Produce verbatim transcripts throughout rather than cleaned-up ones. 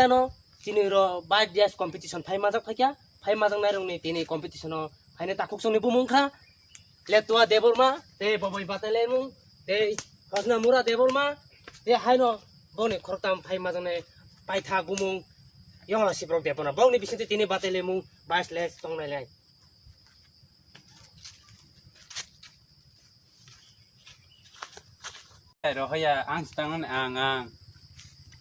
Ano chini ro bike race competition phai majak phaikya, phai majak nairokni tini competition o phaina takhuk songni bumung kha Letua Debbarma, tei Boboi Batailaimung, tei Hosna Mura Debbarma, tei haino boni khoroktham phai majaknai paitha bumung Yongla Siprok Debbarma. Bokni bisingtwi tini batailaimung bike race tongnailai. Rohoya, ang si tangnani, ang, ang.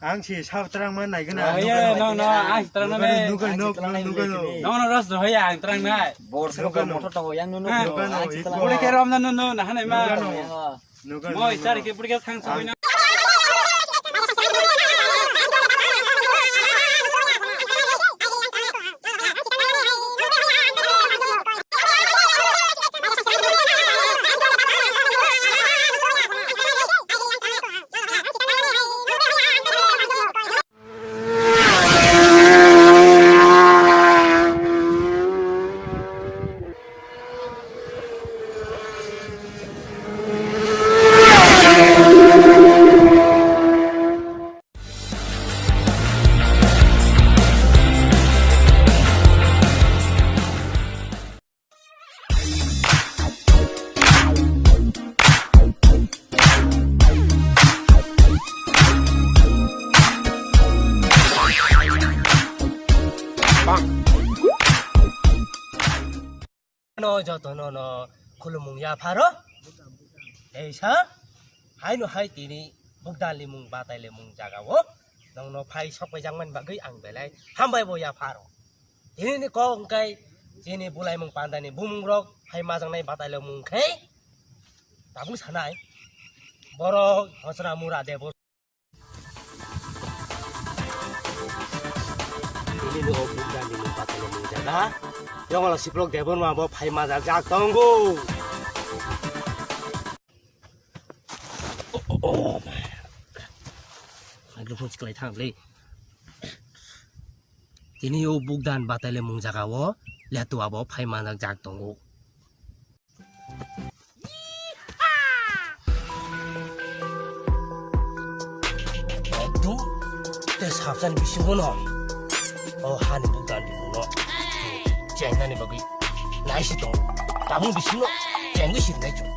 Ang si sab trang man nai gana. Rohoya, no, no, ang si trangnani. Nuga, nuga, nuga, nuga. No, no, ros, rohoya, ang trangnai. Bor sa ko motor to yang nunu. Nuga, no, iko. Uli ke rom na nunu, na hanai ma. Nuga, no. Nuga, no. Mo isar ke puri ke sang sa na. No, jotono no khulumung yapharo. Teisa haino hai tini bugdalimung batailimung jagao nongno phai sokpaijakmani bagwi ang belai hambai bo yapharo. Tini ni kok wngkai chini bulaimung pandani bumungrok hai majaknai batailimung khe tabuk sanai borok hosra mura de borok. Tini ni o bugdalimung batailimung jaga Yongla Siprok Debbarma bo phai majak jak tongo. Oh, oh, oh, my. Microphone siklai thang le. Tini o bugdan batailimung jaga o Letua bo phai manjak jak tongo. Ekdom te sabsan bisingo no. O hani bugdan di no. Chengnani bagwi naisi tongo. Tabung bisingo chengwi sirnai chung.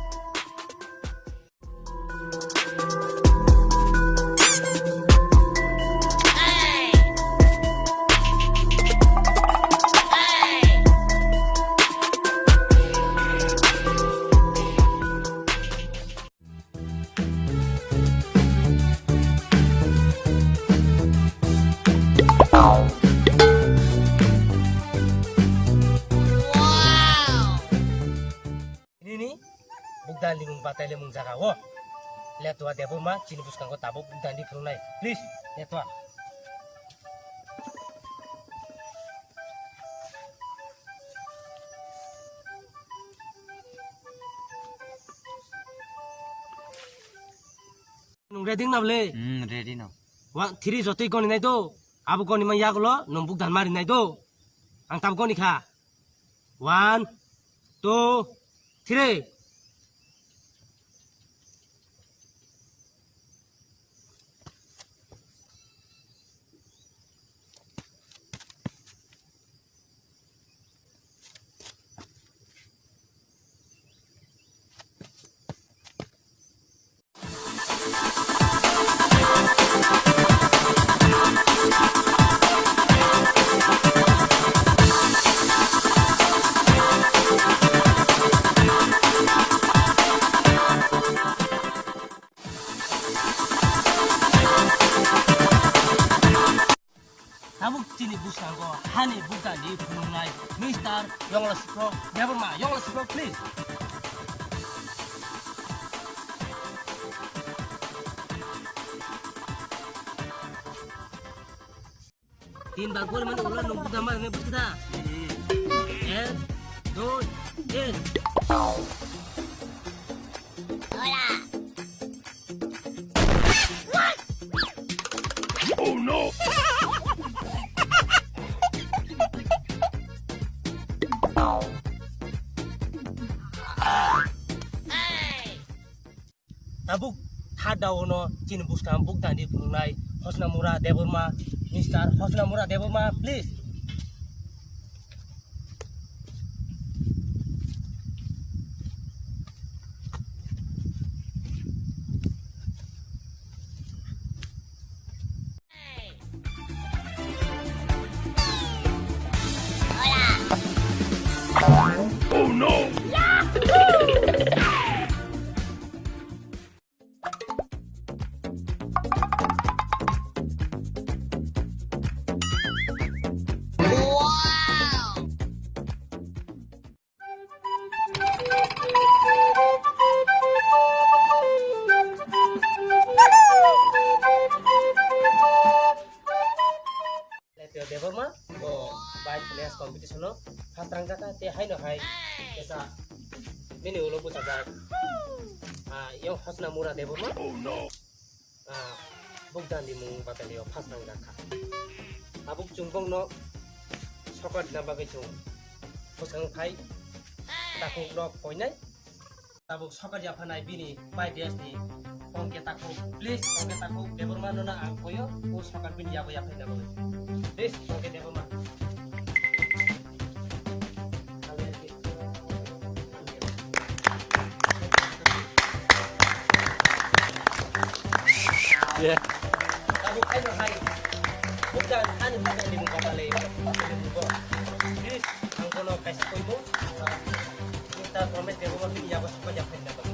Nini bugdan limung batai limung jaga o. Letua Debbarma chini bwskango tabuk bugdan di phunuknai. Please, Letua. Nung ready na ble? Hmm, ready no. Wa, three jotoi goni nai do. Abo goni ma yagulo, nung bugdan mari nai do. Ang tabuk goni kha. One, two, three. Tabuk chini bwskango hani bugdani phunuknai Mister Yongla Siprok Debbarma. Yongla Siprok, please. Tin bar gol mane ulo nung buda mane buda. Ek, doi, tin. Oh no! Tabuk third round o chini bwskang bugdani phunuknai Hosna Mura Debbarma. Mister Hosna Mura Debbarma, please. Letio Debbarma, bo bike race competition o first rank jaka, te haino hai kesa bini ulo bwsajak. Ah, yang Hosna Mura Debbarma. Ah, bukdani mung batalio first rank jakha. Tabuk chwng bongno sokar dina bagwi chwng bwsang phai takhuk nok poinai. Tabuk sokar yaphanai bini pai des ni Pongke Takhuk. Please, Pongke Takhuk, Debbarma no na ang koyo, o sokar bini yago yaphai na bagwi. Please, Pongke Debbarma. Yeah. Tabuk hai no hai. Bukda ani bukda ni mung kata le. Please, ang kono kaisa koibo. Mister Promesh Debbarma bini yago sokar yaphai na bagwi.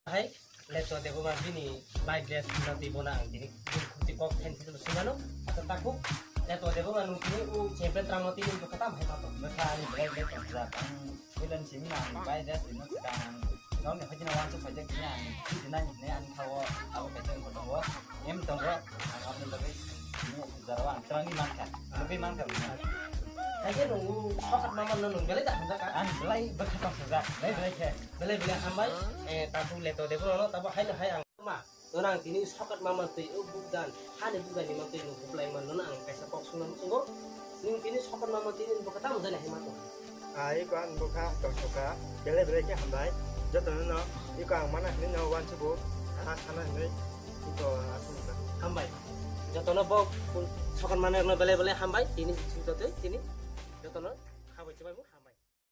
Hai, Letio Debbarma bini bike race no twi bono ang tini khoti kok phen sino singano. Asa taku, Letio Debbarma nung tini u champion rang no tini u kata mai mato. Bwkha ani belai belai tongsa. Ang Milan simi na ang bike race no twi ang nong ni hajina wansuk paijak tini ang tini nai ni ang thawo abo kaisa ang kotongo. Em tongo, ang aboni bagwi tini jaro ang terang ni mankha. Bagwi mankha. Hai ke nung u sokat mama no nung belai da hamjak ka? Ang belai bwkha tongsa jak. Belai belai khe. Belai belai hambai, eh, tabu Letio Debbarma no, tabu hai no hai ang ma. Nono ang tini sokat mama twi o bukdan, hani bukdan ni mantwi no buklai man, nono ang kaisa kok sungna muchungo. Ning tini sokat mama tini bwkha tamo jani hai ma tong. Ai ko ang bwkha tong soka, belai belai khe hambai. Joto no, iko ang mana hini no wansugo, ha sana hini, iko asung ka. Hambai. Joto no bo sokat mama no belai belai hambai, tini sing totwi, tini. Joto no, khabai chibai mu.